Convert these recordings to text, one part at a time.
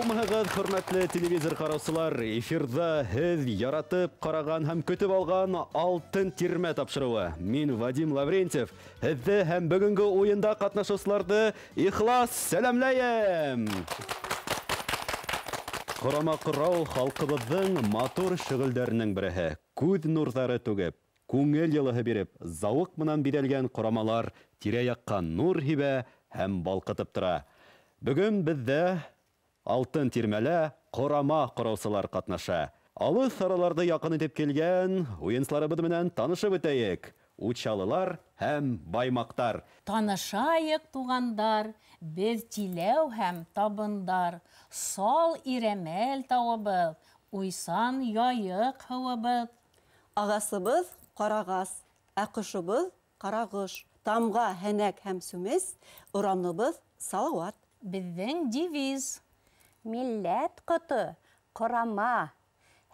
Һаумыһығыҙ, хөрмәтле телевизор ҡараусылар! Эфирҙа һеҙ яратып ҡараған һәм көтөп алған Алтын тирмә тапшырыуы. Мин Вадим Лаврентьев. Һеҙҙе һәм бөгөнгө уйында ҡатнашыусыларҙы ихлас сәләмләйем! Ҡорама ҡорау халҡыбыҙҙың матур шөғөлдәренең береһе. Күҙ нурҙары түгеп, күңел йылыһы биреп, зауыҡ менән биҙәлгән ҡорамалар тирә-яҡҡа нур һибә һәм балҡытып тора. Бөгөн беҙҙә Алтын тирмәлә ҡорама ҡороусылар ҡатнаша. Алыҫ араларҙы яҡын итеп килгән уйынсыларыбыҙ менән танышып үтәйек. Учалылар һәм баймаҡтар. Танышайыҡ, туғандар, беҙ Тиләү һәм Табындар. Сал Ирәмәл тауыбыҙ, уйсан Яйыҡ һыуыбыҙ. Ағасыбыҙ ҡарағас, ә ҡошобоҙ ҡарағош. Тамға, һәнәк һәм сүмес, урамыбыҙ Салауат. Беҙҙең девиз: Милләт ҡото, ҡорама,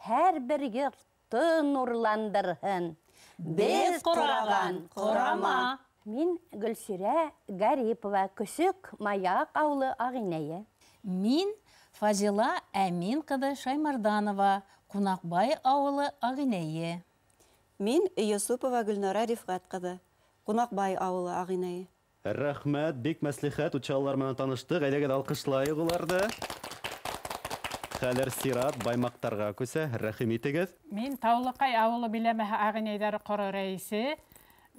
һәр бер йортто нурландырһын. Беҙ ҡораған ҡорама. Мин Гөлсирә Гарипова, Көсөк Маяҡ ауылы ағинәйе. Мин Фазила Әмин ҡыҙы Шаймарданова, Ҡунаҡбай ауылы ағинәйе. Мин Йосопова Гөлнара Рифғәт ҡыҙы, Ҡунаҡбай ауылы ағинәйе. Рәхмәт, бик мәслихәт, учалылар менән таныштыҡ. Әйҙәгеҙ алҡышлайыҡ уларҙы. Хәҙер сират баймаҡтарға күсә, рәхим итегеҙ. Мин Таулыҡай ауылы биләмәһе ағинәйҙәре ҡоро рәйесе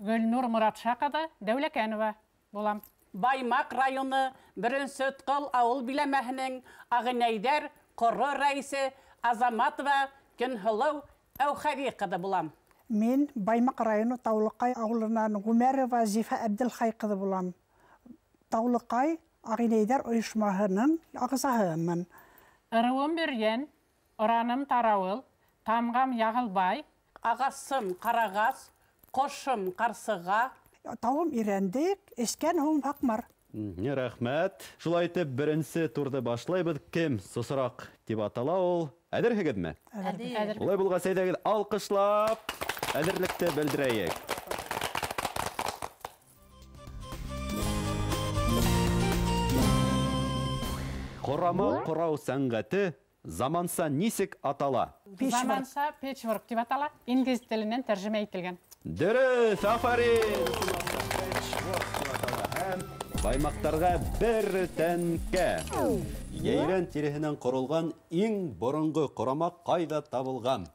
Гөлнур Моратша ҡыҙы Дәүләкәнова булам. Баймаҡ районы Беренсе Тҡыл ауыл биләмәһенең ағинәйҙәр ҡоро рәйесе Азаматова Көнһылыу Әүхәҙи ҡыҙы булам. Мин Баймаҡ районы Таулыҡай ауылынан Ғүмәрова Зифа Әбделхай ҡыҙы булам. Таулыҡай ағинәйҙәр ойошмаһының ағзаһымын. Ырыуым Бөрйән, ораным Тарауыл, тамғам Яғылбай. Ағасым Ҡарағас, ҡошом Ҡарсыға. Тауым Ирәндек, эскән һыуым Һаҡмар. Рәхмәт. Шулай итеп, беренсе турҙы башлайбыҙ. Кем сосораҡ тип атала ул? Әҙерһегеҙме? Әҙер. Улай булғас, әйҙәгеҙ алҡышлап әҙерлекте белдерәйек. Ҡорама ҡорау сәнғәте заманса нисек атала? Заманса печворк тип атала, инглиз теленән тәржемә ителгән. Дөрөҫ, афарин! Һәм баймаҡтарға бер тәнкә. Йәйрән тиреһенән ҡоролған иң боронғо ҡорама ҡайҙа табылған?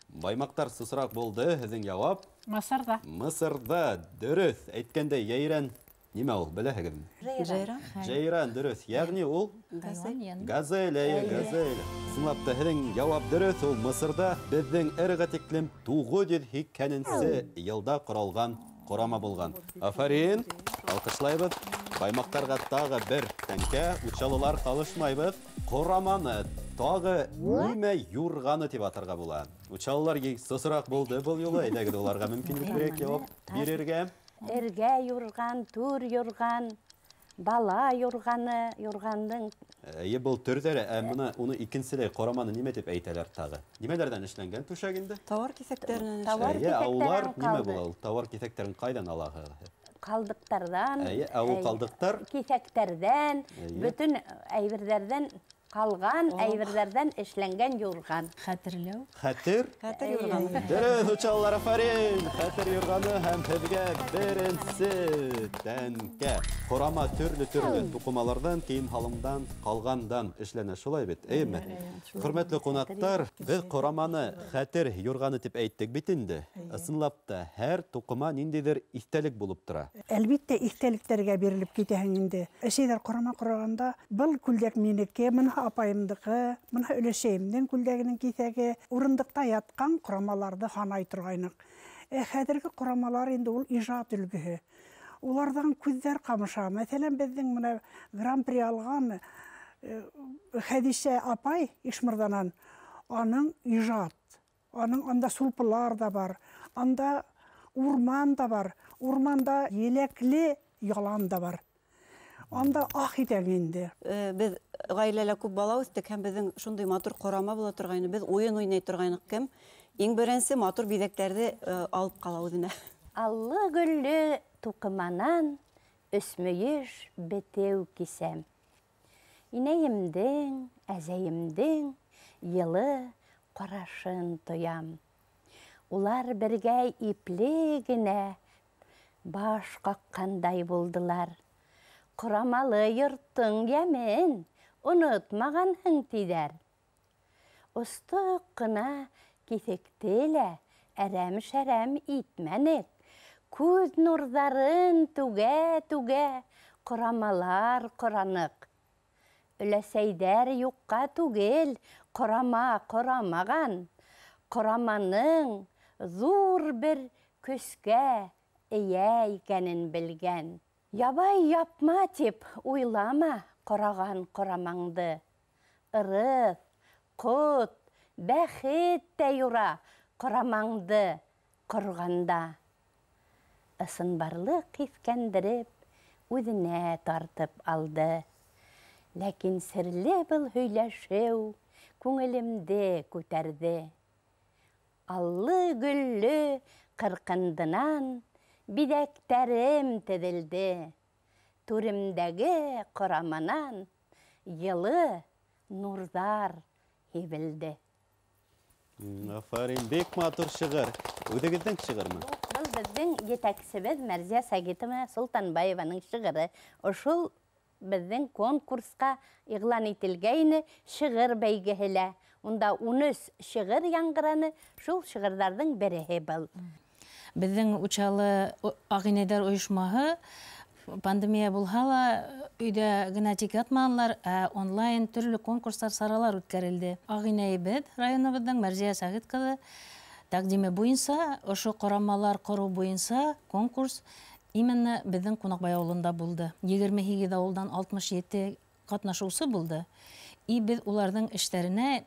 Баймаҡтар сысыраҡ булды, һеҙҙең яуап? Мысырҙа. Мысырҙа, дөрөҫ. Әйткәндәй, йәйрән нимә ул, беләһегеҙме? Джейран. Джейран, дөрөҫ. Йәғни ул? Газель. Газель, әйе, газель. Ысынлап та һеҙҙең яуап дөрөҫ, ул Мысырҙа беҙҙең эраға тиклем 980 йылда ҡоралған ҡорама булған. Афарин, алҡышлайбыҙ. Баймаҡтарға тағы бер тәңкә, учалылар ҡалышмайбыҙ. Ҡораманы тағы нимә юрғаны тип атарға була? Учалылар сосораҡ булды был юлы, әйҙәгеҙ уларға мөмкинлек бирәк яуап бирергә. Эргә юрған, түр юрған, бала юрғаны, юрғандың. Эйе, был төрҙәре, ә бына уны икенселәй ҡораманы нимә тип әйтәләр тағы? Нимәләрҙән эшләнгән түшәк инде? Тауар киҫәктәренән эшләнгән. Тауар Эйе, ә улар киҫәктәрен нимә ҡалды. була ул? Тауар киҫәктәрен ҡайҙан алаһығыҙ? Ҡалдыҡтарҙан. Эйе, ә ул ҡалдыҡтар? Киҫәктәрҙән, бөтөн әйберҙәрҙән ҡалған әйберҙәрҙән эшләнгән юрған. Хәтерләү. Хәтер? Хәтер юрғаны. Дөрөҫ, учалылар, афарин! Хәтер юрғаны һәм һеҙгә беренсе тәнкә. Ҡорама төрлө-төрлө туҡымаларҙан, кейем-һалымдан, ҡалғандан эшләнә, шулай бит, эйме? Хөрмәтле ҡунаҡтар, беҙ ҡораманы хәтер юрғаны тип әйттек бит инде. Ысынлап та һәр туҡыма ниндәйҙер иҫтәлек булып тора. Әлбиттә, иҫтәлектәргә бирелеп китәһең инде. Әсәйҙәр ҡорама ҡорағанда, был күлдәк минеке, быныһы апайымдыҡы, быныһы өләсәйемдең күлдәгенең киҫәге. Урындыҡта ятҡан ҡорамаларҙы һанай торғайныҡ. Хәҙерге ҡорамалар инде ул ижад өлгөһө. Уларҙан күҙҙәр ҡамыша. Мәҫәлән, беҙҙең бына гран-при алған Хәҙисә апай Ишмырҙанан, аның ижад, аның анда сулпылар ҙа бар, анда урман да бар, урманда еләкле ялан да бар. Анда ах итәң инде. Беҙ ғаиләлә күп бала үҫтек һәм беҙҙең шундай матур ҡорама була торғайны. Беҙ уйын уйнай торғайныҡ. Кем иң беренсе матур биҙәктәрҙе алып ҡала үҙенә. Аллы-гөллө туҡыманан өсмөйөш бетеү кисәм. Инәйемдең, әзәйемдең йылы ҡарашын тоям. Улар бергә ипле генә баш ҡаҡҡандай булдылар. Ҡорамалы йорттоң йәмен онотмағанһың тиҙәр. Остоҡ ҡына киҫекте лә әрәм-шәрәм итмәнек. Күҙ нурҙарын түгә-түгә ҡорамалар ҡораныҡ. Өләсәйҙәр юҡҡа түгел ҡорама ҡорамаған. Ҡораманың ҙур бер көскә эйә икәнен белгән. Ябай япма тип уйлама ҡораған ҡорамаңды. Ырыҫ, ҡот, бәхет тә юра ҡорамаңды ҡорғанда. Ысынбарлыҡ һиҫкәндереп, үҙенә тартып алды. Ләкин серле был һөйләшеү күңелемде күтәрҙе. Аллы-гөллө ҡырҡындынан биҙәктәрем теҙелде. Түремдәге ҡораманан йылы нурҙар һибелде. Афарин, бик матур шиғыр. Үҙегеҙҙең шиғырмы? Был беҙҙең етәксебеҙ Мәрзиә Сәгитова Солтанбаеваның шиғыры. Ошол беҙҙең конкурсҡа иғлан ителгәйне шиғыр бәйгеһе лә. Унда 13 шиғыр яңғыраны, шул шиғырҙарҙың береһе был. Беҙҙең Учалы ағинәйҙәр ойошмаһы пандемия булһа ла өйҙә генә тик ятманылар, ә онлайн төрлө конкурстар, саралар үткәрелде. Ағинәйебеҙ районыбыҙҙың Мәрзиә Сәғит ҡыҙы тәҡдиме буйынса, ошо ҡорамалар ҡороу буйынса конкурс именно беҙҙең Ҡунаҡбай ауылында булды. 28 ауылдан 67 ҡатнашыусы булды. И беҙ уларҙың эштәренә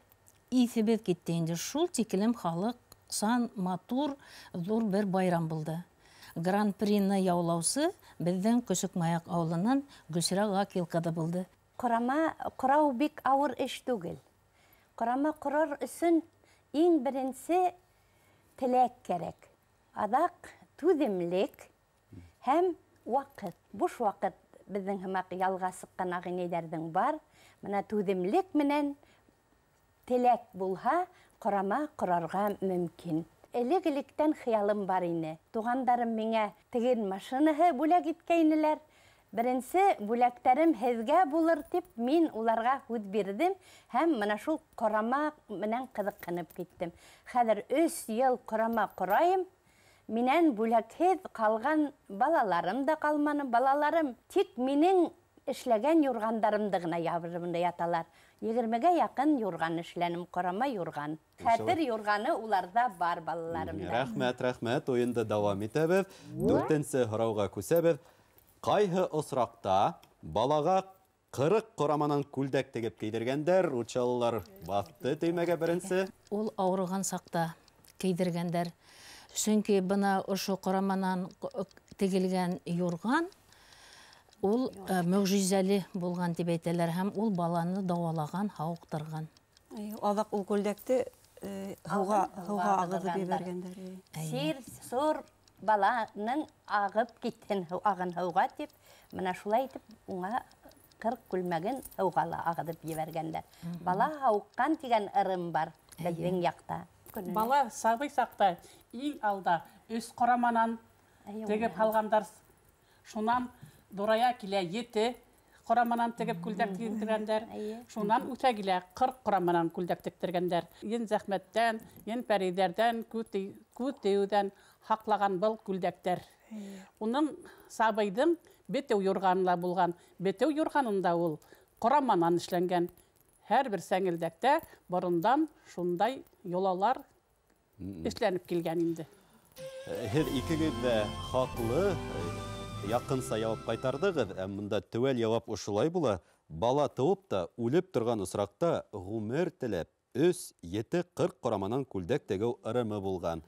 иҫебеҙ китте инде. Шул тиклем халыҡ сан матур, ҙур бер байрам булды. Гран-прины яулаусы беҙҙең Көсөкмаяҡ ауылынан Гөлсирә Ғакил ҡыҙы булды. Ҡорама ҡорау бик ауыр эш түгел. Ҡорама ҡорор өсөн иң беренсе теләк кәрәк. Аҙаҡ түҙемлек һәм ваҡыт. Буш ваҡыт беҙҙең һымаҡ ялға сыҡҡан ағинәйҙәрҙең бар. Бына түҙемлек менән теләк булһа, ҡорама ҡорорға мөмкин. Элек-электән хыялым бар ине. Туғандарым миңә теген машинаһы бүләк иткәйнеләр. Беренсе бүләктәрем һеҙгә булыр тип мин уларға һүҙ бирҙем һәм мына шул ҡорама менән ҡыҙыҡһынып киттем. Хәҙер 3 йыл ҡорама ҡорайым. Минән бүләкһеҙ ҡалған балаларым да ҡалманы. Балаларым тик минең эшләгән юрғандарымды ғына ябырып яталар. 20-гә яҡын юрған эшләнем, ҡорама юрған. Хәтер юрғаны уларҙа бар балаларымда. Рәхмәт, рәхмәт. Уйынды дауам итәбеҙ. 4-нсе һорауға күсәбеҙ. Ҡайһы осраҡта балаға 40 ҡораманан күлдәк тегеп кейҙергәндәр? Учалылар баҫты төймәгә беренсе. Ул ауырыған саҡта кейҙергәндәр. Сөнки бына ошо ҡораманан тегелгән юрған ул мөғжизәле булған тип әйтәләр һәм ул баланы дауалаған, һауыҡтырған. Аҙаҡ ул күлдәкте һыуға ағыҙып ебәргәндәр. Сир, сур баланың ағып китһен, ағын һыуға тип, мына шулай итеп уңа 40 күлмәген һыуға ла ағыҙып ебәргәндәр. Бала һауыҡҡан тигән ырым бар беҙҙең яҡта. Бала сабый саҡта иң алда 3 ҡораманан тегеп һалғандар. Шунан дурая килә 7 ҡораманан тегеп күлдәк тектергәндәр. Шунан үҫә килә 40 ҡораманан күлдәк тектергәндәр. Ен зәхмәттән, ен пәрейҙәрҙән, күҙ тейеүҙән һаҡлаған был күлдәктәр. Уның сабыйҙың бетеү юрғаны ла булған. Бетеү юрғанында ул ҡораманан эшләнгән. Һәр бер сәңелдәктә борондан шундай йолалар эшләнеп килгән инде. Һеҙ икегеҙ ҙә хаҡлы, яҡынса яуап ҡайтарҙығыҙ, ә мында теүәл яуап ошолай була. Бала тыуып та үлеп торған осраҡта ғүмер теләп 3, 7, 40 ҡораманан күлдәк тегеү ырымы булған.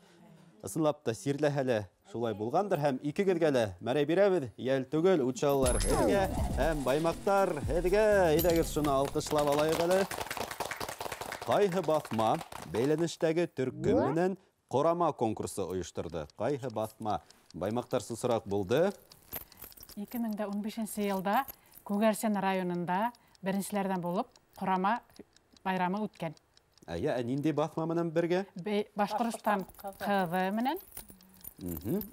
Ысынлап та сирләһә лә шулай булғандыр һәм икегеҙгә лә мәрәй бирәбеҙ. Йәл түгел, учалылар һеҙгә һәм баймаҡтар һеҙгә. Әйҙәгеҙ шуны алҡышлап алайыҡ әле. Ҡайһы баҫма бәйләнештәге төркөм менән ҡорама конкурсы ойошторҙо? Ҡайһы баҫма? Баймаҡтар сусыраҡ булды. 2015 йылда Күгәрсен районында Беренселәрҙән булып ҡорама байрамы үткән. Әйе, ә ниндәй баҫма менән бергә? Башҡортостан ҡыҙы менән.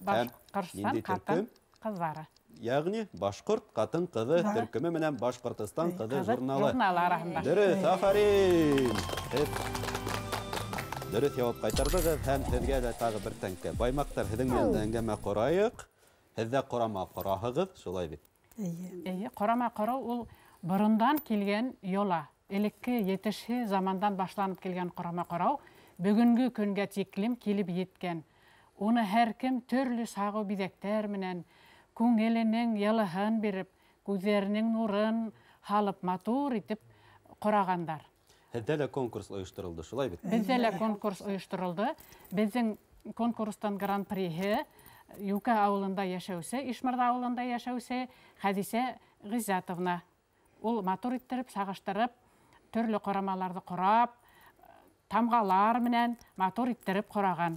Башҡортостан ҡатын ҡыҙҙары. Ягъни башҡорт ҡатын ҡыҙы төркөмө менән Башҡортостан ҡыҙы журналы. Журналы араһында. Дөрөҫ, афарин. Дөрөҫ яуап ҡайтарҙығыҙ һәм һеҙгә лә тағы бер тәңкә. Баймаҡтар, һеҙҙең менән әңгәмә ҡорайыҡ. Һеҙ ҙә ҡорама ҡораһығыҙ, шулай бит? Эйе, ҡорама ҡороу ул борондан килгән йола. Элекке етешһеҙ замандан башланып килгән ҡорама ҡорау бөгөнгө көнгә тиклем килеп еткән. Уны һәр кем төрлө сағыу биҙәктәр менән күңеленең йылыһын биреп, күҙҙәренең нурын һалып матур итеп ҡорағандар. Һеҙҙә лә конкурс ойошторолдо, шулай бит? Беҙҙә лә конкурс ойошторолдо. Беҙҙең конкурстан гран-приһы Юка ауылында йәшәүсе, Ишмырҙа ауылында йәшәүсе Хәҙисә Ғиззәтовна. Ул матур иттереп, сағыштырып, төрлө ҡорамаларҙы ҡорап, тамғалар менән матур иттереп ҡораған.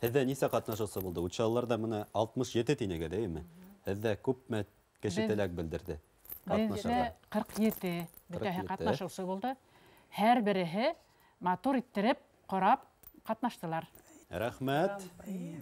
Һеҙҙә нисә ҡатнашыусы булды? Учалыларҙа мына 67 тинегеҙ, әйеме? Һеҙҙә күпме кеше теләк белдерҙе? Беҙҙә 47 бөтәһе ҡатнашыусы булды. Һәр береһе матур иттереп ҡорап ҡатнаштылар. Рәхмәт.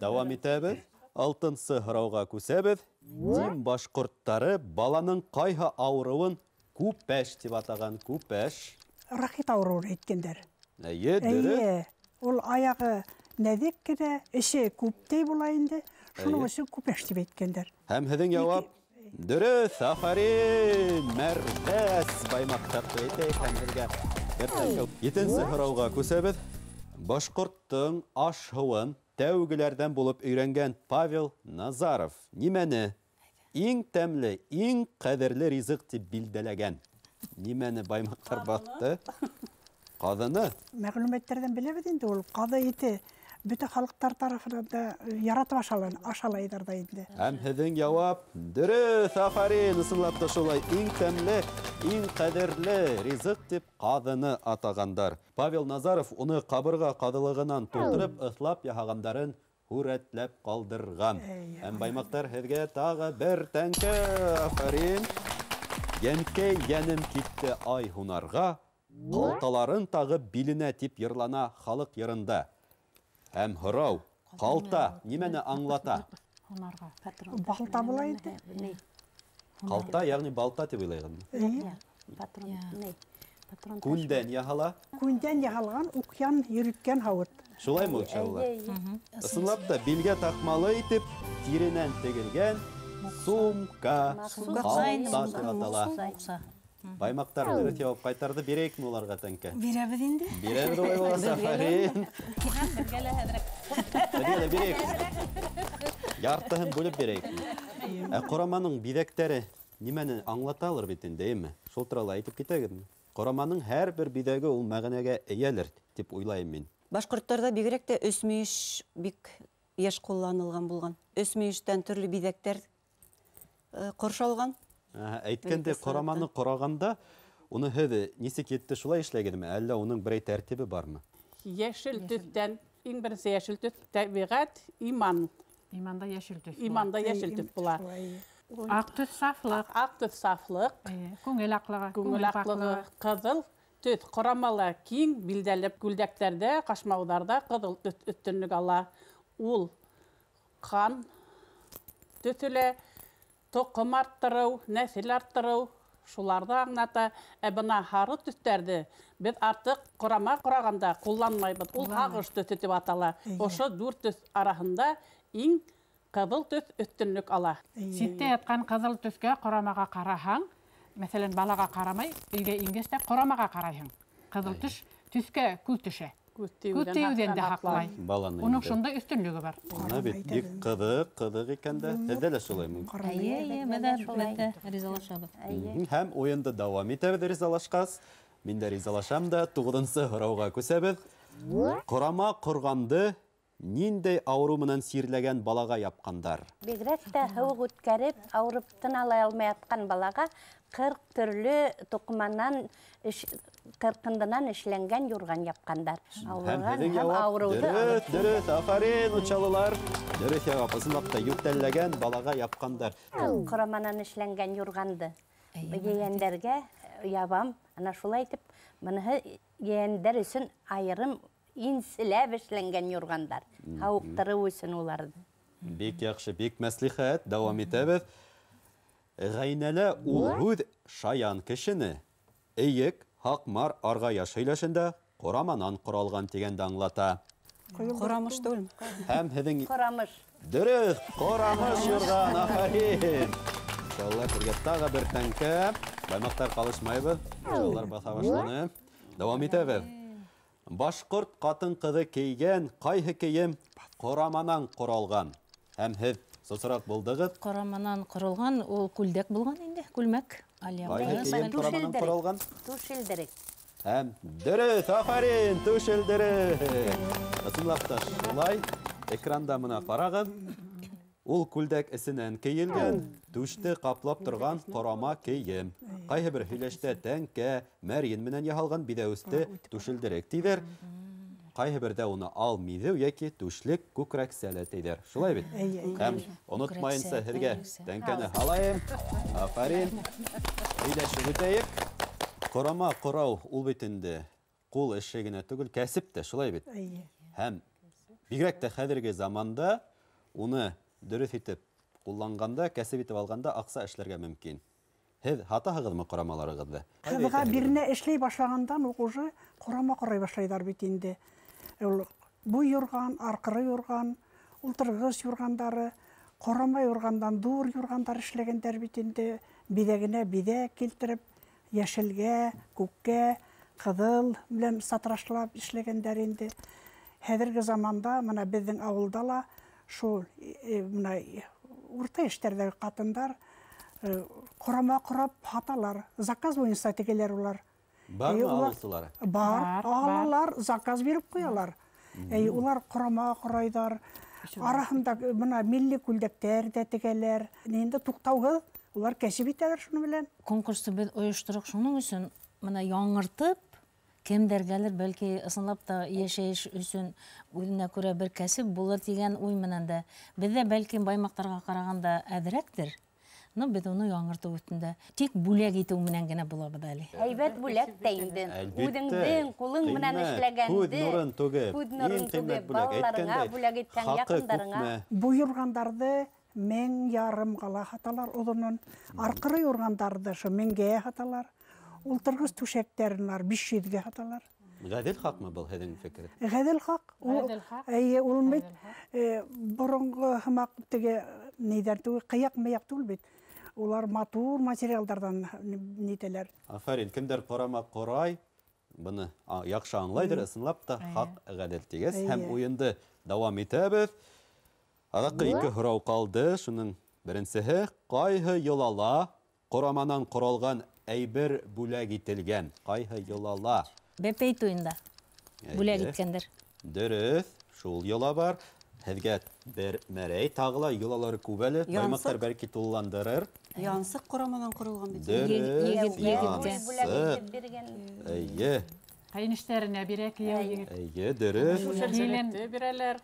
Дауам итәбеҙ. Алтынсы һорауға күсәбеҙ. Дим башҡорттары баланың ҡайһы ауырыуын күпәш тип атаған? Күпәш. Рахит ауырыуын әйткәндәр. Эйе, дөрөҫ. Эйе, ул аяғы нәҙек кенә, эше күптәй була инде. Шуның өсөн күпәш тип әйткәндәр. Һәм һеҙҙең яуап дөрөҫ. Афарин, мәрҙәс баймаҡтар әйтәйек һәм һеҙгә бер. Етенсе һорауға күсәбеҙ. Башҡорттоң аш-һыуын тәүгеләрҙән булып өйрәнгән Павел Назаров нимәне иң тәмле, иң ҡәҙерле ризыҡ тип билдәләгән? Нимәне баймаҡтар баҫты? Ҡаҙыны. Мәғлүмәттәрҙән беләбеҙ инде, ул ҡаҙы ите бөтә халыҡтар тарафынан да яратып ашалайҙар ҙа инде. Һәм һеҙҙең яуап дөрөҫ. Афарин, ысынлап та шулай, иң тәмле, иң ҡәҙерле ризыҡ тип ҡаҙыны атағандар. Павел Назаров уны ҡабырға ҡаҙылығынан тултырып, ыҫлап яһағандарын һүрәтләп ҡалдырған. Һәм баймаҡтар, һеҙгә тағы бер тәңкә. Афарин. Йәнкәй йәнем китте ай һунарға, ҡалталарын тағып биленә тип йырлана халыҡ йырында. Һәм һорау, ҡалта нимәне аңлата? Балта була инде. Ҡалта, ягъни балта тип уйлайғанмы? Күндән яһала. Күндән яһалған уҡян йөрөткән һауыт. Шулаймы, учалылар? Ысынлап та билгә таҡмалы итеп тиренән тегелгән сумка, ҡалта тип атала. Баймаҡтар дөрөҫ яуап ҡайтарҙы. Бирәйекме уларға тәңкә? Бирәбеҙ инде. Бирәбеҙ, улай булғас, афарин. Беҙгә лә хәҙерәк. Беҙгә лә бирәйек. Яртыһын бүлеп бирәйек. Ә ҡораманың биҙәктәре нимәне аңлаталыр бит инде, әйеме? Шул турала әйтеп китәгеҙме? Ҡораманың һәр бер биҙәге ул мәғәнәгә эйәлер тип уйлайым мин. Башҡорттарҙа бигерәк тә өс мөйөш бик йыш ҡулланылған булған. Өс мөйөштән төрлө биҙәктәр ҡоршалған. Әйткәндә, ҡораманы ҡорағанда уны һеҙ нисек етте шулай эшләгеҙме, әллә уның берәй тәртибе бармы? Йәшел төҫтән, иң беренсе йәшел төҫ тәбиғәт, иман. Иманда йәшел төҫ. Иманда йәшел төҫ була. Аҡ төҫ сафлыҡ. Аҡ төҫ сафлыҡ. Күңел аҡлығы. Күңел аҡлығы. Ҡыҙыл төҫ ҡорамала киң билдәләп күлдәктәрҙә, ҡашмауҙарҙа ҡыҙыл төҫ өҫтөнлөк ала. Ул ҡан төҫө лә тоҡом арттырыу, нәҫел арттырыу, шуларҙы аңлата. Ә бына һары төҫтәрҙе беҙ артыҡ ҡорама ҡорағанда ҡулланмайбыҙ. Ул һағыш төҫө тип атала. Ошо дүрт төҫ араһында иң ҡыҙыл төҫ өҫтөнлөк ала. Ситтә ятҡан ҡыҙыл төҫкә ҡорамаға ҡараһаң, мәҫәлән, балаға ҡарамай, өйгә ингәс тә ҡорамаға ҡарайһың. Ҡыҙыл төҫ төҫкә күҙ төшә. Күҙ тейеүҙән дә һаҡлай. Уның шундай өҫтөнлөгө бар. Бына бит бик ҡыҙыҡ, ҡыҙыҡ икән дә. Һеҙҙә лә шулаймы? Эйе, эйе, беҙ дә ризалашабыҙ. Һәм уйынды дауам итәбеҙ ризалашҡас. Мин дә ризалашам да, 9-нсы һорауға күсәбеҙ. Ҡорама ҡорғанды ниндәй ауырыу менән сирләгән балаға япҡандар? Бигерәк тә һыуыҡ үткәреп, ауырып тын ала алмай ятҡан балаға 40 төрлө тоҡыманан, ҡырҡындынан эшләнгән юрған япҡандар. Ауырыған һәм ауырыуҙы. Дөрөҫ, дөрөҫ, афарин, учалылар. Дөрөҫ яуап, ысынлап та йүтәлләгән балаға япҡандар. Ҡораманан эшләнгән юрғанды ейәндәргә ябам. Ана шулай итеп, быныһы ейәндәр өсөн айырым инселәп эшләнгән юрғандар. Һауыҡтырыу өсөн уларҙы. Бик яҡшы, бик мәслихәт. Дауам итәбеҙ. Ғәйнәлә ул һүҙ шаян кешене эйек, һаҡмар, арғаяш һөйләшендә ҡораманан ҡоралған тигәнде аңлата. Ҡорамыш түгелме? Һәм һеҙҙең Ҡорамыш. Дөрөҫ, ҡорамыш юрған, афарин. Иншалла, беҙгә тағы бер тәңкә. Баймаҡтар ҡалышмайбыҙ. Иншалла, баҫа башланы. Дауам итәбеҙ. Башҡорт ҡатын-ҡыҙы кейгән ҡайһы кейем ҡораманан ҡоралған? Һәм һеҙ сосораҡ булдығыҙ. Ҡораманан ҡоролған ул күлдәк булған инде, күлмәк. Ҡайһы кейем ҡораманан ҡоролған? Түшелдерек. Һәм дөрөҫ, афарин, түшелдерек. Ысынлап та шулай. Экранда мына ҡарағыҙ. Ул күлдәк эсенән кейелгән, түште ҡаплап торған ҡорама кейем. Ҡайһы бер һөйләштә тәңкә, мәрйен менән яһалған биҙәүесте түшелдерек тиҙәр. Ҡайһы берҙә уны ал миҙеү йәки түшлек күкрәксә лә тиҙәр. Шулай бит? Һәм онотмайынса һеҙгә тәңкәне һалайым. Афарин. Һөйләшеп үтәйек. Ҡорама ҡорау ул бит инде ҡул эше генә түгел, кәсеп тә, шулай бит? Һәм бигерәк тә хәҙерге заманда уны дөрөҫ итеп ҡулланғанда, кәсеп итеп алғанда аҡса эшләргә мөмкин. Һеҙ һатаһығыҙмы ҡорамаларығыҙҙы? Ҡыҙға беренә эшләй башлағандан уҡ уже ҡорама ҡорай башлайҙар бит инде. Ул буй юрған, арҡыры юрған, ултырғыс юрғандары, ҡорама юрғандан ҙур юрғандар эшләгәндәр бит инде. Биҙәгенә биҙәк килтереп, йәшелгә, күккә, ҡыҙыл менән сатрашлап эшләгәндәр инде. Хәҙерге заманда мына беҙҙең ауылда ла шул мына урта йәштәрҙәге ҡатындар ҡорама ҡорап һаталар. Заказ буйынса тегеләр улар. Бармы алыусылары? Бар, алалар, заказ биреп ҡуялар. Улар ҡорама ҡорайҙар. Араһында мына милли күлдәктәр ҙә тегәләр. Инде туҡтауһыҙ улар кәсеп итәләр шуның менән. Конкурсты беҙ ойоштороҡ шуның өсөн мына яңыртып, кемдәргәлер бәлки ысынлап та йәшәйеш өсөн үҙенә күрә бер кәсеп булыр тигән уй менән дә. Беҙҙә бәлки баймаҡтарға ҡарағанда әҙерәктер. Но беҙ уны яңыртыу өҫтөндә. Тик бүләк итеү менән генә булабыҙ әле. Һәйбәт бүләк тә инде. Үҙеңдең ҡулың менән эшләгәнде. Күҙ нурын түгеп. Күҙ нурын түгеп, балаларыңа бүләк иткән, яҡындарыңа. Буйырғандарҙы 1500-ға ла һаталар оҙонон. Арҡыры юрғандарҙы шо 1000-гә һаталар. Ултырғыс түшәктәрен бар 500-гә һаталар. Ғәҙел хаҡмы был һеҙҙең фекер? Ғәҙел хаҡ. Эйе, ул бит боронғо һымаҡ теге ниҙәр түгел, ҡыяҡ-мыяҡ түгел бит. Улар матур материалдарҙан нитәләр. Афарин, кемдәр ҡорама ҡорай, быны яҡшы аңлайҙыр, ысынлап та хаҡ ғәҙел тигәс. Һәм уйынды дауам итәбеҙ. Аҙаҡҡы ике һорау ҡалды. Шуның беренсеһе, ҡайһы йолала ҡораманан ҡоралған әйбер бүләк ителгән? Ҡайһы йолала? Бәпәй туйында бүләк иткәндәр. Дөрөҫ, шул йола бар. Һеҙгә бер мәрәй, тағы ла йолалары күп әле. Баймаҡтар бәлки тулыландырыр. Янсыҡ ҡораманан ҡоролған бит. Дөрөҫ, янсыҡ. Эйе. Ҡәйенештәренә бирә кейәү егет. Эйе, дөрөҫ. Түшелдеректе бирәләр,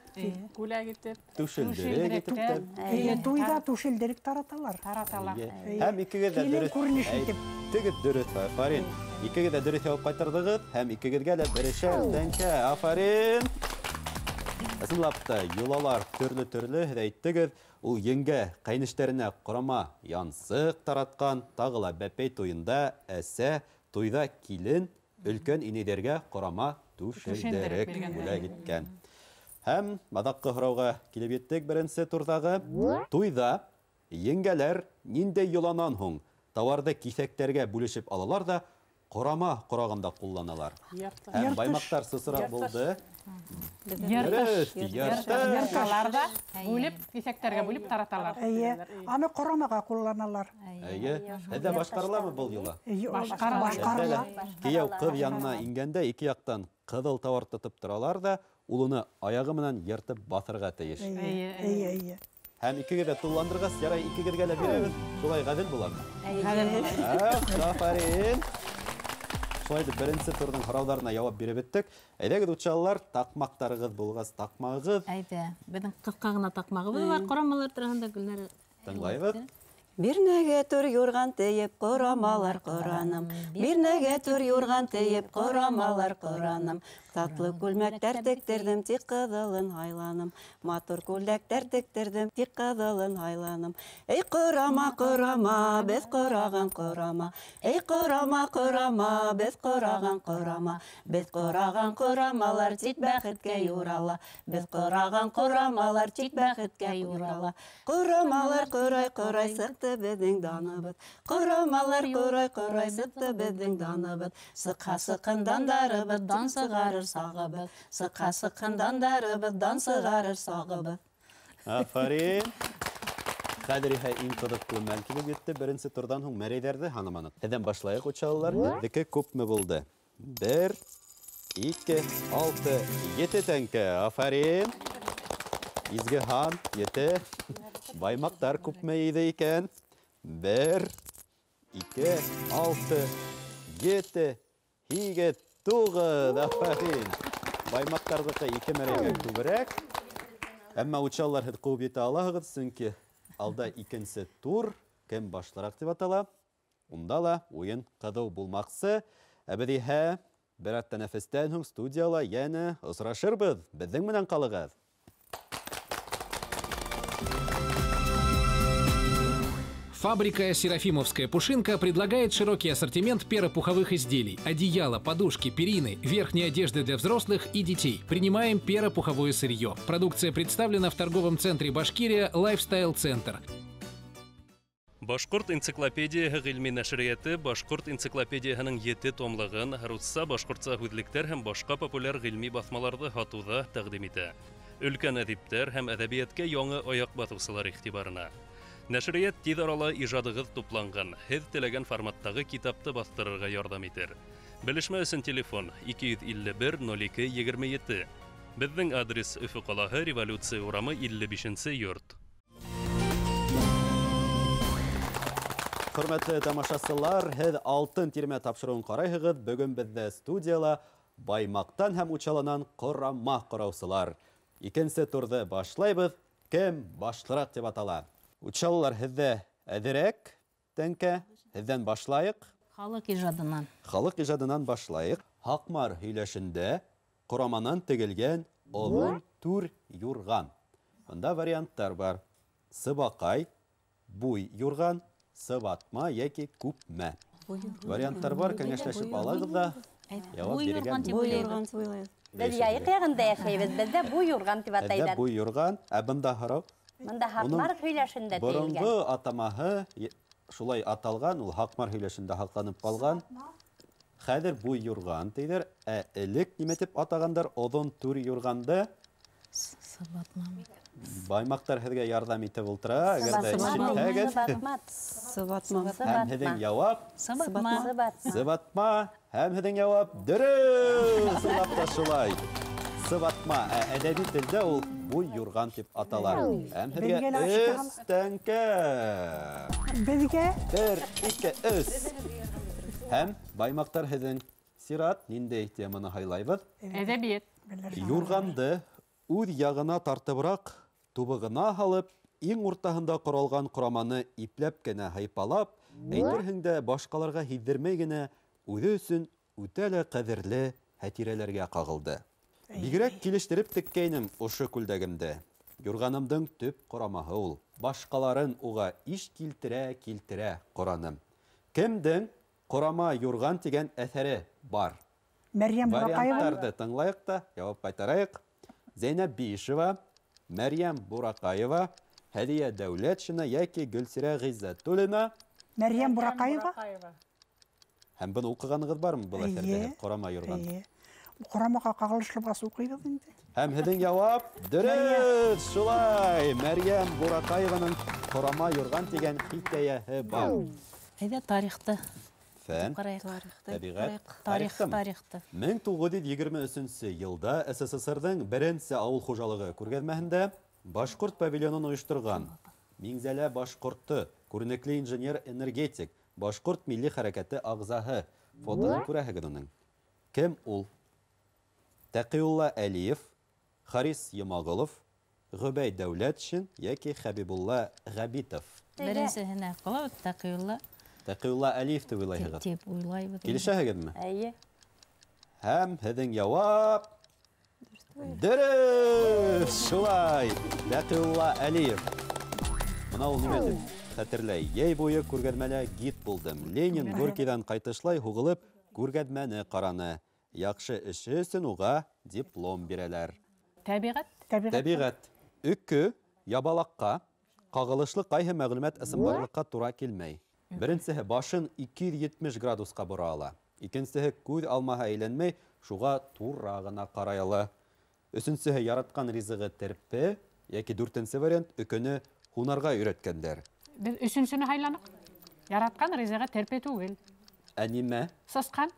бүләк итеп. Түшелдерек итеп тә. Эйе, туйҙа түшелдерек тараталар. Тараталар. Һәм икегеҙ ҙә дөрөҫ. Күренеш итеп. Тегеҙ дөрөҫ, афарин. Икегеҙ ҙә дөрөҫ яуап ҡайтарҙығыҙ һәм икегеҙгә лә берешәр тәңкә. Афарин. Ысынлап та йолалар төрлө-төрлө, һеҙ әйттегеҙ. Ул еңгә ҡәйенештәренә ҡорама янсыҡ таратҡан, тағы ла бәпәй туйында әсә, туйҙа килен өлкән инәйҙәргә ҡорама түшелдерек бүләк иткән. Һәм аҙаҡҡы һорауға килеп еттек беренсе турҙағы. Туйҙа еңгәләр ниндәй йоланан һуң тауарҙы киҫәктәргә бүлешеп алалар ҙа ҡорама ҡорағанда ҡулланалар. Һәм баймаҡтар сысыраҡ булды. Йыртыш. Йырталар ҙа бүлеп, киҫәктәргә бүлеп тараталар. Эйе, аны ҡорамаға ҡулланалар. Эйе, һеҙҙә башҡарыламы был йола? Башҡарыла. Кейәү ҡыҙ янына ингәндә ике яҡтан ҡыҙыл тауар тотоп торалар ҙа, ул уны аяғы менән йыртып баҫырға тейеш. Эйе, эйе. Һәм икегеҙ ҙә тулыландырғас, ярай икегеҙгә лә бирәбеҙ. Шулай ғәҙел буламы? Ғәҙел була. Афарин. Шулай итеп, беренсе турҙың һорауҙарына яуап биреп бөттөк. Әйҙәгеҙ, учалылар, таҡмаҡтарығыҙ булғас, таҡмағыҙ. Әйҙә, беҙҙең ҡыҫҡа ғына таҡмағыбыҙ бар, ҡорамалар тураһында Гөлнара. Тыңлайбыҙ. Бирнәгә түр юрған тейеп ҡорамалар ҡораным. Бирнәгә түр юрған тейеп ҡорамалар ҡораным. Татлы күлмәктәр тектерҙем, тик ҡыҙылын һайланым. Матур күлдәктәр тектерҙем, тик ҡыҙылын һайланым. Эй, ҡорама, ҡорама, беҙ ҡораған ҡорама. Эй, ҡорама, ҡорама, беҙ ҡораған ҡорама. Беҙ ҡораған ҡорамалар тик бәхеткә юрала. Беҙ ҡораған ҡорамалар тик бәхеткә юрала. Ҡорамалар ҡорай-ҡорай сыҡты беҙҙең даныбыҙ. Ҡорамалар ҡорай-ҡорай сыҡты беҙҙең даныбыҙ. Сыҡһа сыҡһын дандарыбыҙ, дан сығарыр сағыбыҙ. Сыҡһа сыҡһын дандарыбыҙ, дан сығарыр сағыбыҙ. Афарин! Хәҙер иһә иң ҡыҙыҡлы мәл килеп етте. Беренсе турҙан һуң мәрәйҙәрҙе һанаманыҡ. Һеҙҙән башлайыҡ, учалылар. Һеҙҙеке күпме булды? 1, 2, 6, 7 тәңкә. Афарин! Изге һан, 7. Баймаҡтар күпме ине икән? 1, 2, 6, 7, 8, 9. Афарин! Баймаҡтарҙыҡы 2 мәрәйгә күберәк. Әммә учалылар һеҙ ҡыуып етә алаһығыҙ, сөнки алда икенсе тур, кем башлыраҡ тип атала, унда ла уйын ҡыҙыу булмаҡсы. Ә беҙ иһә бер аҙ тәнәфестән һуң студияла йәнә осрашырбыҙ. Беҙҙең менән ҡалығыҙ. Фабрика «Серафимовская пушинка» предлагает широкий ассортимент перопуховых изделий, одеяла, подушки, перины, верхней одежды для взрослых и детей. Принимаем перопуховое сырье. Продукция представлена в торговом центре «Башкирия» «Лайфстайл Центр». Башҡорт энциклопедияһы ғилми нәшриәте Башҡорт энциклопедияһының 7 томлығын, русса, башҡортса һүҙлектәр һәм башҡа популяр ғилми баҫмаларҙы һатыуҙа тәҡдим итә. Өлкән әҙиптәр һәм әҙәбиәткә яңы аяҡ баҫыусылар иғтибарына. Нәшриәт тиҙ арала ижадығыҙ тупланған, һеҙ теләгән форматтағы китапты баҫтырырға ярҙам итер. Белешмә өсөн телефон 251 02 27. Беҙҙең адрес Өфө ҡалаһы, Революция урамы 55 йорт. Хөрмәтле тамашасылар, һеҙ Алтын тирмә тапшырыуын ҡарайһығыҙ. Бөгөн беҙҙә студияла Баймаҡтан һәм Учалынан ҡорама ҡораусылар. Икенсе турҙы башлайбыҙ. Кем башлыраҡ тип атала? Учалылар, һеҙҙә әҙерәк тәңкә, һеҙҙән башлайыҡ. Халыҡ ижадынан. Халыҡ ижадынан башлайыҡ. Һаҡмар һөйләшендә ҡораманан тегелгән оҙон түр юрған. Бында варианттар бар. Сыбаҡай, буй юрған, сыбатма йәки күпмә. Варианттар бар, кәңәшләшеп алығыҙ ҙа. Яуап биргән. Буй юрған тип уйлайбыҙ. Беҙ Яйыҡ яғында йәшәйбеҙ, беҙҙә буй юрған тип атайҙар. Беҙҙә буй юрған, ә бында һорау. Бында Һаҡмар һөйләшендә тейелгән. Боронғо атамаһы шулай аталған, ул Һаҡмар һөйләшендә һаҡланып ҡалған. Хәҙер буй юрған тейҙәр, ә элек нимә тип атағандар? Оҙон түр юрғанды. Сыбатма. Баймаҡтар һеҙгә ярҙам итеп ултыра, әгәр ҙә ишетһәгеҙ. Сыбатма. Һәм һеҙҙең яуап? Сыбатма. Сыбатма. Һәм һеҙҙең яуап дөрөҫ. Ысынлап та шулай. Сыбатма. Ә әҙәби телдә ул буй юрған тип атала. Һәм һеҙгә өс тәңкә. Беҙгә? 1, 2, 3. Һәм баймаҡтар, һеҙҙең сират. Ниндәй теманы һайлайбыҙ? Әҙәбиәт. Юрғанды үҙ яғына тартыбыраҡ, тубығына һалып, иң уртаһында ҡоралған ҡораманы ипләп кенә һыйпалап, әйтерһең дә башҡаларға һиҙҙермәй генә үҙе өсөн үтә лә ҡәҙерле хәтирәләргә ҡағылды. Бигерәк килештереп теккәйнем ошо күлдәгемде. Юрғанымдың төп ҡорамаһы ул. Башҡаларын уға иш килтерә-килтерә ҡораным. Кемдең ҡорама юрған тигән әҫәре бар? Мәрйәм Бураҡаева. Варианттарҙы тыңлайыҡ та, яуап ҡайтарайыҡ. Зәйнәб Биишева, Мәрйәм Бураҡаева, Һәҙиә Дәүләтшина йәки Гөлсирә Ғиззәтуллина. Мәрйәм Бураҡаева. Һәм быны уҡығанығыҙ бармы был әҫәрҙе? Ҡорама юрған. Ҡорамаға ҡағылышлы булғас уҡыйбыҙ инде. Һәм һеҙҙең яуап дөрөҫ, шулай. Мәрйәм Бураҡаеваның Ҡорама юрған тигән хикәйәһе бар. Әйҙә тарихты. Фән, тәбиғәт, тарих, тарихты. 1923 йылда СССРҙың беренсе ауыл хужалығы күргәҙмәһендә башҡорт павильонын ойошторған Миңзәлә башҡорто, күренекле инженер-энергетик, башҡорт милли хәрәкәте ағзаһы. Фотоны күрәһегеҙ уның. Кем ул? Тәҡиулла Әлиев, Харис Йомағолов, Ғөбәй Дәүләтшин йәки Хәбибулла Ғәбитов. Беренсеһенә ҡалабыҙ, Тәҡиулла. Тәҡиулла Әлиев тип уйлайһығыҙ? Тип уйлайбыҙ. Килешәһегеҙме? Эйе. Һәм һеҙҙең яуап дөрөҫ! Шулай, Тәҡиулла Әлиев. Бына ул нимә тип хәтерләй? Йәй буйы күргәҙмәлә гид булдым. Ленин Горькийҙан ҡайтышлай һуғылып күргәҙмәне ҡараны. Яҡшы эше өсөн уға диплом бирәләр. Тәбиғәт. Тәбиғәт. Өкө ябалаҡҡа ҡағылышлы ҡайһы мәғлүмәт ысынбарлыҡҡа тура килмәй? Беренсеһе башын 270 градусҡа бора ала. Икенсеһе күҙ алмаһы әйләнмәй, шуға тура ғына ҡарай ала. Өсөнсөһө яратҡан ризығы терпе, йәки дүртенсе вариант өкөнө һунарға өйрәткәндәр. Беҙ өсөнсөнө һайланыҡ. Яратҡан ризығы терпе түгел. Ә нимә? Сысҡан.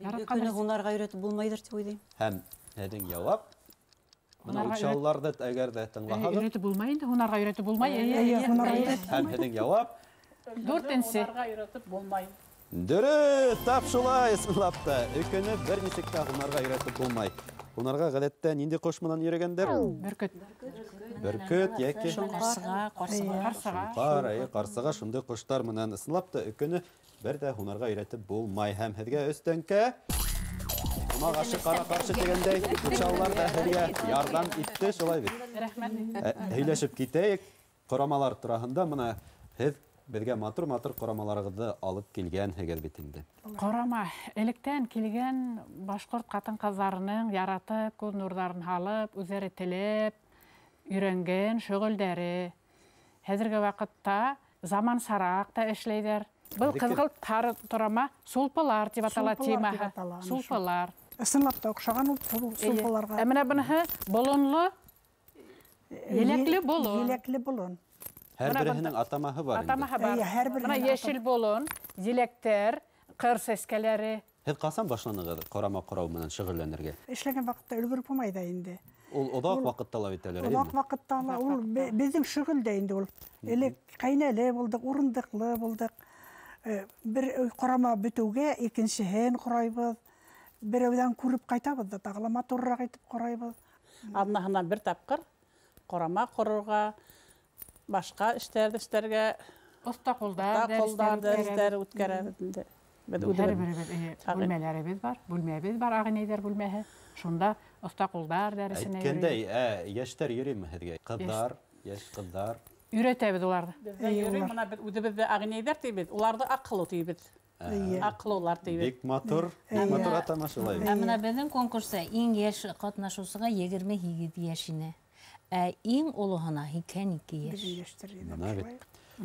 Яратҡан Өкөнө һунарға өйрәтеп булмайҙыр тип уйлайым. Һәм һеҙҙең яуап? Бына учалыларҙы әгәр ҙә тыңлаһағыҙ. Өйрәтеп булмай инде, һунарға өйрәтеп булмай. Эйе, һунарға өйрәтеп Һәм һеҙҙең яуап? Дүртенсе. Һунарға өйрәтеп булмай. Дөрөҫ, тап шулай, ысынлап та. Өкөнө бер нисек тә һунарға өйрәтеп булмай. Һунарға ғәҙәттә ниндәй ҡош менән йөрөгәндәр? Бөркөт. Бөркөт йәки Ҡарсыға, ҡарсыға. Ҡарсыға. Шоңҡар, әйе, ҡарсыға, шундай ҡоштар менән ысынлап та өкөнө бер ҙә һунарға өйрәтеп булмай. Һәм һеҙгә өҫтәңкә ҡунаҡ ашы ҡара ҡаршы тигәндәй, учалылар ҙа һеҙгә ярҙам итте, шулай бит? Рәхмәт. Һөйләшеп китәйек. Ҡорамалар тураһында бына һеҙ беҙгә матур-матур ҡорамаларығыҙҙы алып килгәнһегеҙ бит инде. Ҡорама электән килгән башҡорт ҡатын-ҡыҙҙарының яратып, күҙ нурҙарын һалып, үҙҙәре теләп өйрәнгән шөғөлдәре. Хәҙерге ваҡытта замансараҡ та эшләйҙәр. Был ҡыҙғылт һары торама сулпылар тип атала Сулпылар тип темаһы. атала, ана шул. Сулпылар. Ысынлап та оҡшаған ул сулпыларға. Ә менә быныһы болонло, еләкле болон. Еләкле болон. Һәр Бына береһенең бында атамаһы бар инде. Атамаһы бар. Эйе, һәр береһенең Бына йәшел болон, еләктәр, ҡыр сәскәләре. Һеҙ ҡасан башланығыҙ ҡорама ҡорау менән шөғөлләнергә? Эшләгән ваҡытта өлгөрөп булмай ҙа инде. Ул оҙаҡ ваҡыт талап итәләр, Оҙаҡ әйеме? ваҡыт талап, ул беҙҙең шөғөл дә инде ул. Элек ҡәйнәле булдыҡ, урындыҡлы булдыҡ. Бер ҡорама бөтөүгә икенсеһен ҡорайбыҙ. Берәүҙән күреп ҡайтабыҙ ҙа, тағы ла матурыраҡ итеп ҡорайбыҙ. Аҙнаһына бер тапҡыр ҡорама ҡорорға, башҡа эштәрҙе эшләргә, Оҫта ҡулдар оҫта ҡулдар дәрестәр дәрестәр үткәрәбеҙ инде. Беҙ Һәр үҙебеҙ беребеҙ, эйе, Тағы. бүлмәләребеҙ бар, бүлмәбеҙ бар, ағинәйҙәр бүлмәһе. Шунда оҫта ҡулдар дәресенә Әйткәндәй, йөрөй. йәштәр йөрөймө һеҙгә? Ҡыҙҙар, йәш ҡыҙҙар. Өйрәтәбеҙ уларҙы. Беҙҙә йөрөй, бына беҙ үҙебеҙ ҙә ағинәйҙәр тибеҙ, уларҙы аҡыллы тибеҙ. Аҡыллылар тибеҙ. Бик матур, бик матур атама шулай. Ә бына беҙҙең конкурста иң йәш ҡатнашыусыға 28 йәш ине. Ә иң олоһона 82 йәш. Беҙҙең йәштәр ине Бына бит. шулай.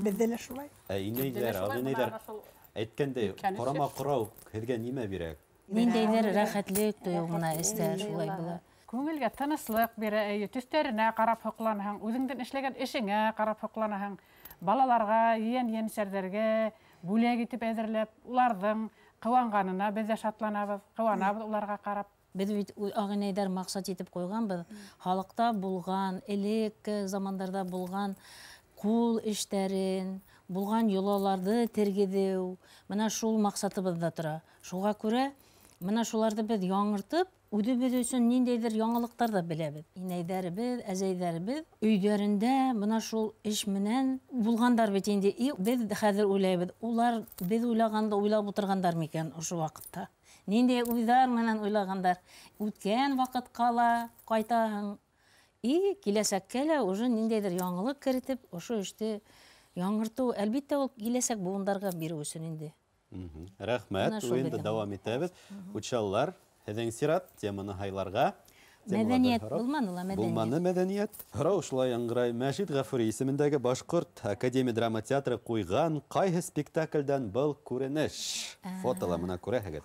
Беҙҙә лә шулай. Ә инәйҙәр, Беҙҙә лә шулай, ағинәйҙәр, бына шул әйткәндәй, үткән ҡорама эше. ҡорау һеҙгә нимә бирә? Ниндәйҙер рәхәтлек тойоу бына эстә шулай була. Күңелгә тыныслыҡ бирә, әйе, төҫтәренә ҡарап һоҡланаһың, үҙеңдең эшләгән эшеңә ҡарап һоҡланаһың, балаларға, ейән-ейәнсәрҙәргә бүләк итеп әҙерләп, уларҙың ҡыуанғанына беҙ ҙә шатланабыҙ, ҡыуанабыҙ уларға ҡарап. Беҙ бит ағинәйҙәр маҡсат итеп ҡуйғанбыҙ, халыҡта булған, элек замандарҙа булған ҡул эштәрен, булған йолаларҙы тергеҙеү, бына шул маҡсатыбыҙҙа тора. Шуға күрә бына шуларҙы беҙ яңыртып, үҙебеҙ өсөн ниндәйҙер яңылыҡтар ҙа беләбеҙ. Инәйҙәребеҙ, әзәйҙәребеҙ өйҙәрендә бына шул эш менән булғандар бит инде. И беҙ хәҙер уйлайбыҙ, улар беҙ уйлағанды уйлап ултырғандар микән ошо ваҡытта? Ниндәй уйҙар менән уйлағандар? Үткән ваҡытҡа ла ҡайтаһың, и киләсәккә лә уже ниндәйҙер яңылыҡ керетеп, ошо эште яңыртыу, әлбиттә, ул киләсәк быуындарға биреү өсөн инде. Рәхмәт, Бына шул уйынды беҙҙең. дауам итәбеҙ. Учалылар, һеҙҙең сират теманы һайларға. Темаларҙан Мәҙәниәт һорау. булманы ла, мәҙәниәт. Булманы мәҙәниәт. Һорау шулай яңғырай. Мәжит Ғафури исемендәге Башҡорт академия драма театры ҡуйған ҡайһы спектаклдән был күренеш? Фотола бына күрәһегеҙ.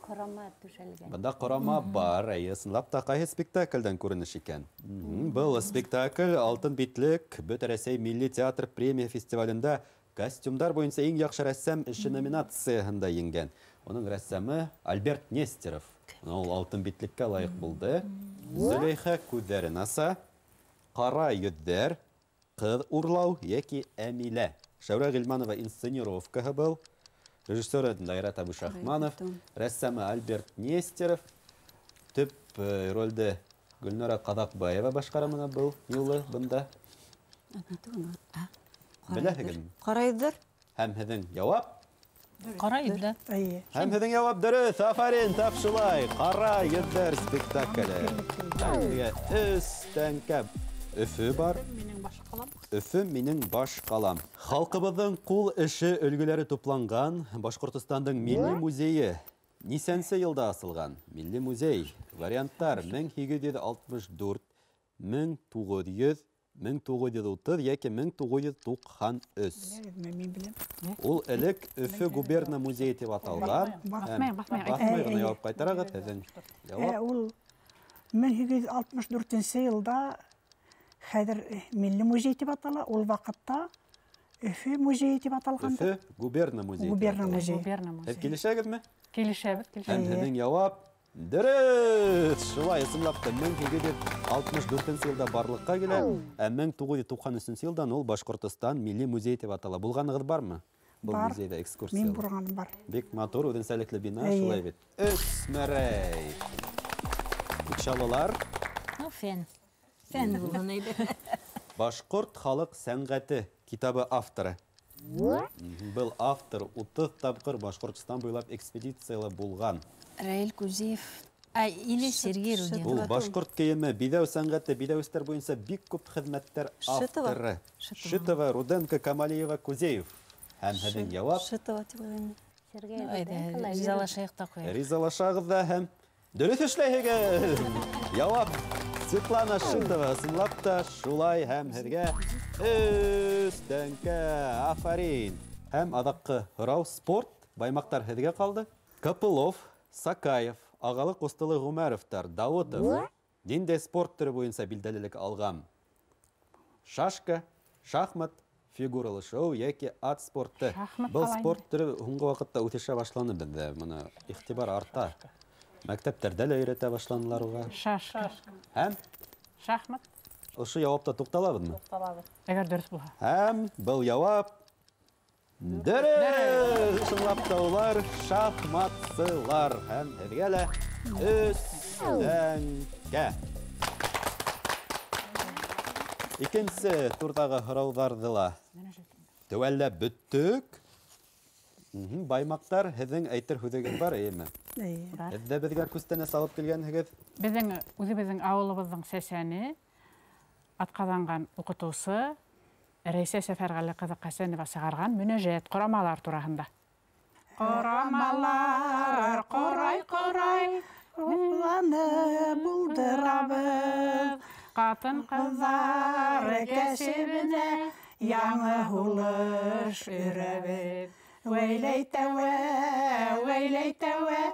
Ҡорама түшәлгән. Бында ҡорама бар, әйе, ысынлап та ҡайһы спектаклдән күренеш икән? Был спектакль Алтын битлек Бөтә Рәсәй милли театр премия фестивалендә костюмдар буйынса иң яҡшы рәссам эше номинацияһында еңгән. Уның рәссамы Альберт Нестеров. Ул Алтын битлеккә лайыҡ булды. Зөләйхә күҙҙәрен аса, ҡара йөҙҙәр, ҡыҙ урлау йәки Әмилә. Шәүрә Ғилманова инсценировкаһы был. Режиссеры Дайрат Абушахманов, рәссамы Альберт Нестеров. Төп ролде Гөлнара Ҡаҙаҡбаева башҡара бына был юлы бында. Беләһегеҙме? Ҡара йөҙҙәр. Һәм һеҙҙең яуап? Ҡара йөҙҙәр. Һәм һеҙҙең яуап дөрөҫ. Афарин, тап шулай. Ҡара йөҙҙәр спектакле. Һәм өс тәңкә. Өфө бар. Өфө минең баш ҡалам. Халҡыбыҙҙың ҡул эше өлгөләре тупланған Башҡортостандың Милли музейы нисәнсе йылда асылған? Милли музей. Варианттар 1864, 1900, 1930 йәки 1993. Ул элек Өфө губерна музейы тип аталған. Баҫмай ғына яуап ҡайтарағыҙ, һеҙҙең яуап. Ул 1864 йылда хәҙер Милли музей тип атала, ул ваҡытта Өфө музейы тип аталған. Өфө губерна музейы. Губерна музейы. Һеҙ килешәгеҙме? Килешәбеҙ, килешәбеҙ. Һәм һеҙҙең яуап дөрөҫ. Шулай, ысынлап та 1864 йылда барлыҡҡа килә, ә 1993 йылдан ул Башҡортостан Милли музейы тип атала. Булғанығыҙ бармы? Был музейҙа экскурсия. Мин булғаным бар. Бик матур, үҙенсәлекле бина, шулай бит. Өс мәрәй. Учалылар. Ну, фән. Фән булған иде. Башҡорт халыҡ сәнғәте китабы авторы. Был автор 30 тапҡыр Башҡортостан буйлап экспедицияла булған. Раил Кузиев, или Сергей Руденко. Ул башҡорт кейеме, биҙәү сәнғәте, биҙәүестәр буйынса бик күп хеҙмәттәр авторы. Шитова, Руденко, Камалиева, Кузеев. Һәм һеҙҙең яуап? Шитова тип уйлайым. Сергей Руденко. Ризалашайыҡ та ҡуйыҡ. Ризалашағыҙ ҙа һәм дөрөҫ эшләйһегеҙ. Яуап Светлана Шитова. Ысынлап та шулай, һәм һеҙгә өс тәңкә. Афарин. Һәм аҙаҡҡы һорау спорт. Баймаҡтар һеҙгә ҡалды. Копылов, Сакаев, ағалы ҡустылы Ғүмәровтар, Дауытов ниндәй спорт төрө буйынса билдәлелек алған? Шашка, шахмат, фигуралы шоу йәки ат спорты. Был спорт төрө һуңғы ваҡытта үҫешә башланы беҙҙә. Бына иғтибар арта. Мәктәптәрҙә лә өйрәтә башланылар уға. Шашка. Һәм? Шахмат. Ошо яуапта туҡталабыҙмы? Туҡталабыҙ. Әгәр дөрөҫ булһа. Һәм был яуап дөрөҫ. Ысынлап та улар шахматсылар. Һәм һеҙгә лә өс тәңкә. Икенсе турҙағы һорауҙарҙы ла теүәлләп бөттөк. Баймаҡтар, һеҙҙең әйтер һүҙегеҙ бар, эйеме? Эйе. Һеҙ ҙә беҙгә күстәнәс алып килгәнһегеҙ. Беҙҙең үҙебеҙҙең ауылыбыҙҙың сәсәне, атҡаҙанған уҡытыусы Рәйсә Сәфәрғәле ҡыҙы Ҡәсәнова сығарған мөнәжәт ҡорамалар тураһында. Ҡорамалар ҡорай-ҡорай, Уҡланы булдырабыҙ. Ҡатын-ҡыҙҙар кәсебенә яңы һулыш өрәбеҙ. Вәйләй тәүә, вәйләй тәүә,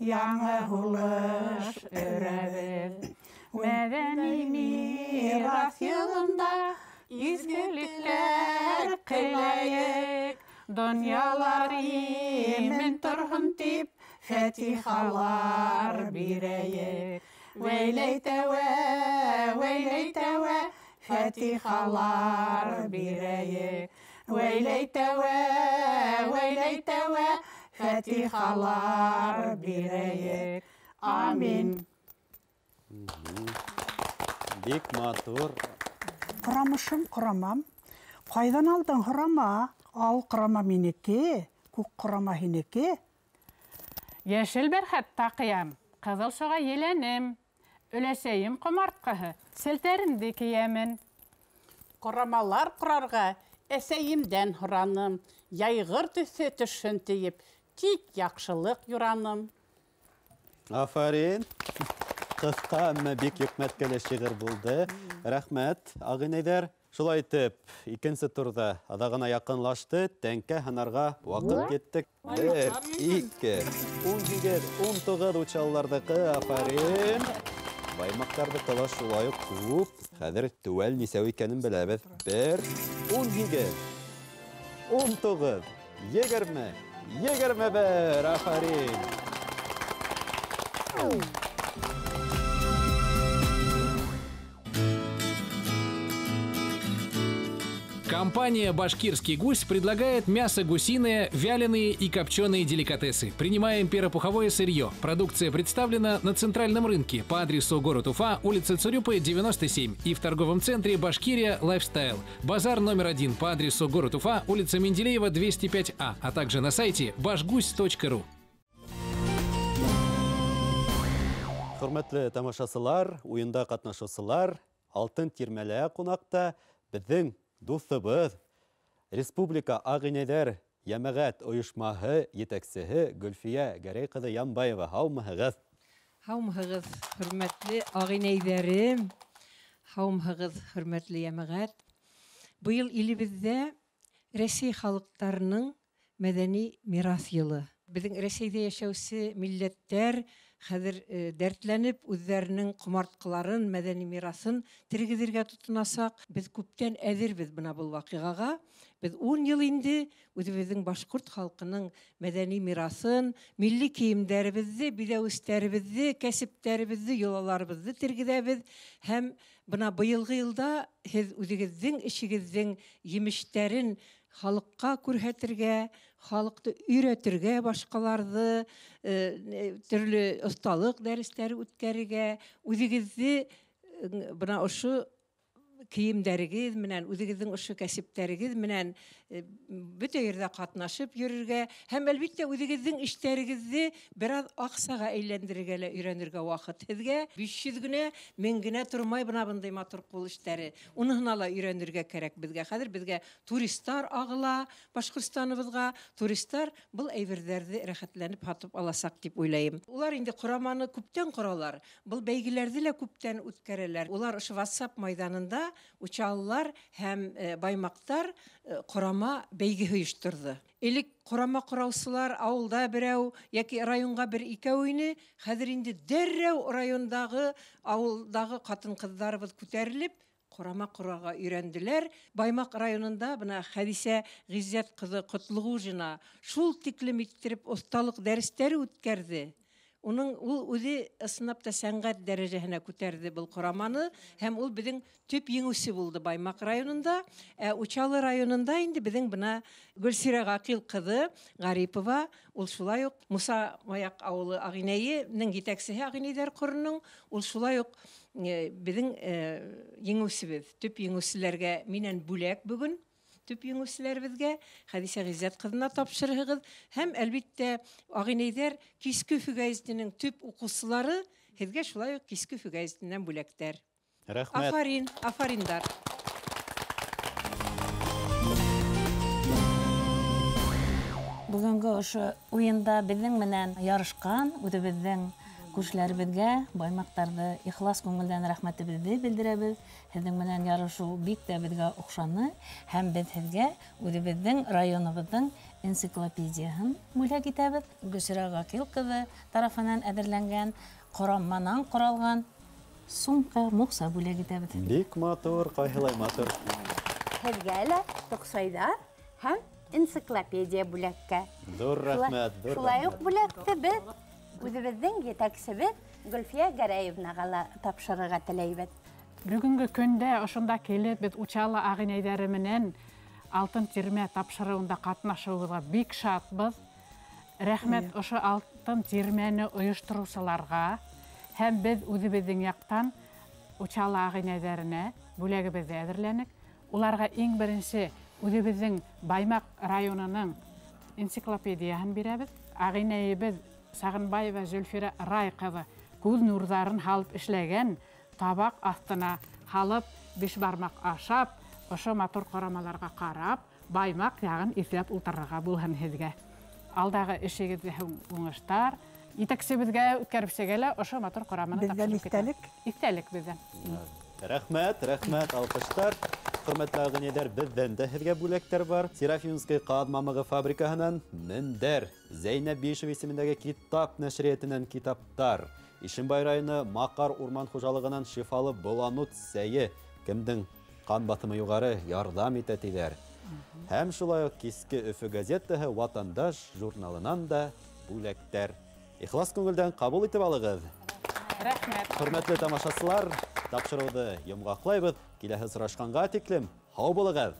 яңы һулыш өрәбеҙ. Мәҙәни мираҫ йылында изгелектәр ҡылайыҡ. Донъялар имен торһон тип фатихалар бирәйек. Вәйләй тәүә, вәйләй тәүә, фатихалар бирәйек. Вәйләй тәүә, вәйләй тәүә, фатихалар бирәйек. Амин. Бик матур. Ҡорамышым, ҡорамам. Ҡайҙан алдың һорама? Ал ҡорама минеке, күк ҡорама һинеке. Йәшел бәрхәт таҡыям, ҡыҙыл шыға еләнем. Өләсәйем ҡомартҡыһы, селтәремде кейәмен. Ҡорамалар ҡорарға әсәйемдән һораным. Яйғыр төҫө төшһөн тиеп, тик яҡшылыҡ юраным. Афарин. Ҡыҫҡа, әммә бик йөкмәткеле шиғыр булды. Рәхмәт, ағинәйҙәр. Шулай итеп, икенсе турҙа аҙағына яҡынлашты. Тәңкә һанарға ваҡыт еттек. 1, 2, 18, 19 учалыларҙыҡы. Афарин. Баймаҡтарҙыҡы ла шулай уҡ күп. Хәҙер теүәл нисәү икәнен беләбеҙ. 1, 18, 19, 20, 21. Афарин. Компания «Башкирский гусь» предлагает мясо гусиное, вяленые и копченые деликатесы. Принимаем перопуховое сырье. Продукция представлена на центральном рынке по адресу город Уфа, улица Цурюпы, 97 и в торговом центре «Башкирия Лайфстайл». Базар номер 1 по адресу город Уфа, улица Менделеева, 205А, а также на сайте башгусь.ру. Хөрмәтле тамашасылар, уйында ҡатнашыусылар, алтын тирмәлә ҡунаҡта беҙҙең дуҫыбыҙ, Республика Ағинәйҙәр йәмәғәт ойошмаһы етәксеһе Гөлфиә Гәрәй ҡыҙы Янбаева. Һаумыһығыҙ? Һаумыһығыҙ, хөрмәтле ағинәйҙәрем, һаумыһығыҙ, хөрмәтле йәмәғәт. Быйыл илебеҙҙә Рәсәй халыҡтарының мәҙәни мираҫ йылы. Беҙҙең Рәсәйҙә йәшәүсе милләттәр хәҙер дәртләнеп үҙҙәренең ҡомартҡыларын, мәҙәни мираҫын тергеҙергә тотонасаҡ. Беҙ күптән әҙербеҙ бына был ваҡиғаға. Беҙ 10 йыл инде үҙебеҙҙең башҡорт халҡының мәҙәни мираҫын, милли кейемдәребеҙҙе, биҙәүестәребеҙҙе, кәсептәребеҙҙе, йолаларыбыҙҙы тергеҙәбеҙ. Һәм бына быйылғы йылда һеҙ үҙегеҙҙең эшегеҙҙең емештәрен халыҡҡа күрһәтергә, халыҡты өйрәтергә, башҡаларҙы төрлө оҫталыҡ дәрестәре үткәрергә, үҙегеҙҙе бына ошо кейемдәрегеҙ менән, үҙегеҙҙең ошо кәсептәрегеҙ менән бөтә ерҙә ҡатнашып йөрөргә һәм әлбиттә үҙегеҙҙең эштәрегеҙҙе бер аҙ аҡсаға әйләндерергә лә өйрәнергә ваҡыт һеҙгә. 500 генә, 1000 генә тормай бына бындай матур ҡул эштәре. Уныһына ла өйрәнергә кәрәк беҙгә. Хәҙер беҙгә туристар ағыла Башҡортостаныбыҙға. Туристар был әйберҙәрҙе рәхәтләнеп һатып аласаҡ тип уйлайым. Улар инде ҡораманы күптән ҡоралар. Был бәйгеләрҙе лә күптән үткәрәләр. Улар ошо WhatsApp майҙанында Учалылар һәм баймаҡтар ҡорама бәйгеһе ойошторҙо. Элек ҡорама ҡораусылар ауылда берәү йәки районға бер икәү ине, хәҙер инде дәррәү райондағы, ауылдағы ҡатын-ҡыҙҙарыбыҙ күтәрелеп ҡорама ҡорарға өйрәнделәр. Баймаҡ районында бына Хәҙисә Ғиззәт ҡыҙы Ҡотлоғужина шул тиклем иттереп оҫталыҡ дәрестәре үткәрҙе. Уның ул үҙе ысынлап та сәнғәт дәрәжәһенә күтәрҙе был ҡораманы, һәм ул беҙҙең төп еңеүсе булды Баймаҡ районында. Ә Учалы районында инде беҙҙең бына Гөлсирә Ғаҡил ҡыҙы Ғарипова, ул шулай уҡ Муса Маяҡ ауылы ағинәйенең етәксеһе ағинәйҙәр ҡорының, ул шулай уҡ беҙҙең еңеүсебеҙ, төп еңеүселәргә минән бүләк бөгөн. Төп еңеүселәребеҙгә Хәҙисә Ғиззәт ҡыҙына тапшырһығыҙ. Һәм әлбиттә ағинәйҙәр Киске Өфө гәзитенең төп уҡыусылары һеҙгә шулай уҡ Киске Өфө гәзитенән бүләктәр. Рәхмәт. Афарин, афариндар. Бөгөнгө ошо уйында беҙҙең менән ярышҡан үҙебеҙҙең күршеләребеҙгә, баймаҡтарҙы ихлас күңелдән рәхмәтебеҙҙе белдерәбеҙ. Һеҙҙең менән ярышыу бик тә беҙгә оҡшаны, һәм беҙ һеҙгә үҙебеҙҙең районыбыҙҙың энциклопедияһын бүләк итәбеҙ. Гөлсирә Ғаҡил ҡыҙы тарафынан әҙерләнгән, ҡораманан ҡоралған сумка, муҡса бүләк итәбеҙ. Бик матур, ҡайһылай матур. Һеҙгә лә тоҡсайҙар һәм энциклопедия бүләккә. Ҙур рәхмәт, ҙур рәхмәт. Шулай уҡ бүләкте беҙ үҙебеҙҙең етәксебеҙ Гөлфиә Гәрәевнаға ла тапшырырға теләйбеҙ. Бөгөнгө көндә ошонда килеп беҙ Учалы ағинәйҙәре менән алтын тирмә тапшырыуында ҡатнашыуыбыҙға бик шатбыҙ. Рәхмәт ошо алтын тирмәне ойоштороусыларға, һәм беҙ үҙебеҙҙең яҡтан Учалы ағинәйҙәренә бүләгебеҙҙе әҙерләнек. Уларға иң беренсе үҙебеҙҙең Баймаҡ районының энциклопедияһын бирәбеҙ. Ағинәйебеҙ Сағынбаева Зөлфирә Рай ҡыҙы күҙ нурҙарын һалып эшләгән табаҡ аҫтына һалып биш бармаҡ ашап, ошо матур ҡорамаларға ҡарап, Баймаҡ яғын иҫләп ултырырға булһын һеҙгә. Алдағы эшегеҙҙә уңыштар. Етәксебеҙгә үткәрепсегә лә ошо матур ҡораманы тапшырып китә. Беҙҙән иҫтәлек. Иҫтәлек беҙҙән. Рәхмәт, рәхмәт, алҡыштар. Хөрмәтле ағинәйҙәр, беҙҙән дә һеҙгә бүләктәр бар. Серафимский ҡаҙ мамығы фабрикаһынан мендәр, Зәйнәб Бишев исемендәге китап нәшриәтенән китаптар, Ишембай районы Маҡар урман хужалығынан шифалы боланут сәйе, кемдең ҡан баҫымы юғары, ярҙам итә тиҙәр. Һәм шулай уҡ Киске Өфө газетаһы Ватандаш журналынан да бүләктәр. Ихлас күңелдән ҡабул итеп алығыҙ. Рәхмәт. Хөрмәтле тамашасылар, тапшырыуҙы йомғаҡлайбыҙ. Киләһе осрашҡанға тиклем һау булығыҙ.